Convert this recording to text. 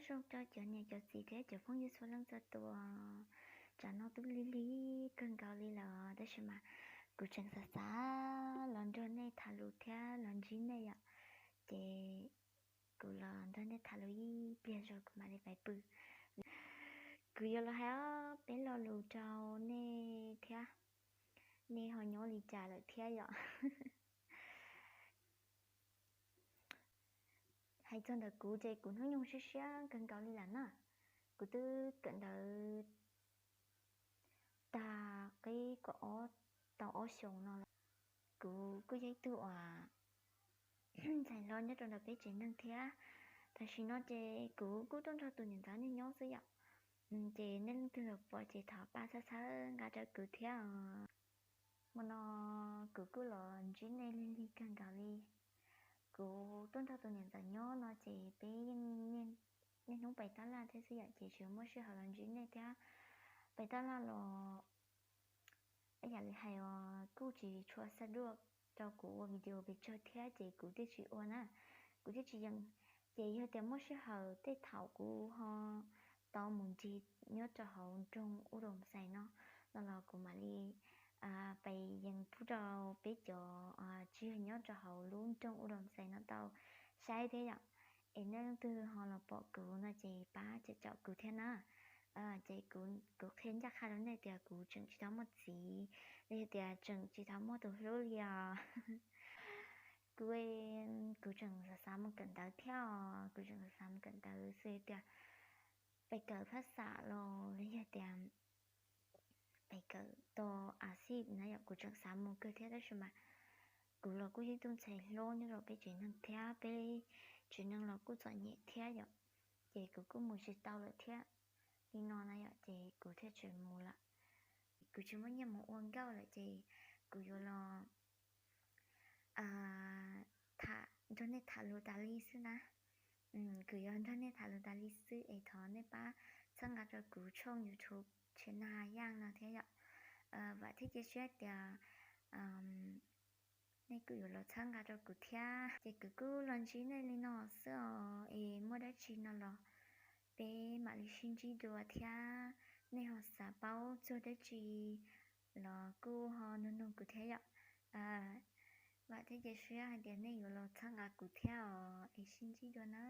Zoo rau cov niam cov txiv thiab cov phooj ywg txhua leej txhua tus, tsam no twb lig lig kawg nkaus li lawm tab sis mas kuv tseem xav xav los nrog nej tham lus thiab los ntsib nej yom. Ces kuv los nrog nej tham lus ib pliag tso kuv mam li pais pw. Kuv yuav los hais ob peb lo lus rau nej thiab, nej ho nyob li cas lawm thiab yom. Hais txog ntawm kuv ces kuv hnub nyoog siab siab kawg nkaus li lawm na. Kuv twb kawm ntawv tag qib kaum ob tau ob xyoos no lawm. Kuv kuj yog ib tug uas ntxhais hlob nyob rau ntawm peb tsev neeg thiab. Tam sim no ces kuv kuj tuaj nrog tus niam ntxawm nej nyob xwb yom. Ces nej leej twg los pom ces thov pab txhawb txhawb nqa rau kuv thiab os. Hmo no kuv kuj los ntsib nej lig lig kawg nkaus li. Kuv tuaj nrog tus niam ntxawm nyob no ces peb yeej niaj hnub pais tab laj thiab xwb yom, ces tsis muaj sij hawm los ntsib nej thiab. Pais tab laj los ib yam li hais os kuj tsis tshua xav dua rau kuv ua video pes tsawg thiab ces kuv thiaj tsis ua na, kuv thiaj tsis yees. Ces yog tias muaj sij hawm tej thaum kuv ho tau mus ncig nyob rau hauv nroog U Doo Xais no, no los kuv mam li pais yees pub rau peb cov tsis yog nyob rau hauv lub nroog U Doo Xais no tau saib thiab yom. Es nej leej twg ho los pom kuv no ces pab caum caum kuv thiab na. Ces kuv qhia ncaj qha rau nej tias kuv tseem tsis tau muaj txiv, los yog tias tseem tsis tau muaj tus hlub li os. Kuv, kuv tseem xav xav mus kawm ntawv thiab os, kuv tseem xav xav mus kawm ntawv xwb tias pais kawm phaj xam los los yog tias pais kawm tos a xij na yom, kuv tseem xav mus kawg thiab tab sis mas kuv los kuj yog ib tug ntxhais hlob nyob rau peb tsev neeg thiab peb tsev neeg los kuj txom nyem thiab yom, ces kuv kuj mus tsis tau lawm thiab. Li no na yom, ces kuv thiaj tsis mus lawm. Kuv tsis muaj nyiaj mus ua nkauj lawm ces kuv yuav los tham, nrog nej tham lus tas li xwb na. Kuv yuav nrog nej tham lus tas li xwb es thov nej pab txhawb nqa rau kuv tshooj YouTube Tshia Nag Yaaj no thiab yom. Vam thiab cia siab tias nej kuj yuav los txhawb nqa rau kuv thiab. Ces kuv kuj los ntsib nej li no xwb os, es muaj dab tsi no los peb mam li sib ntsib dua thiab. Nej ho xav paub txog dab tsi los kuj ho nug nug kuv thiab yom. Vam thiab cia siab hais tias nej yuav los txhawb nqa kuv thiab os, es sib ntsib dua na.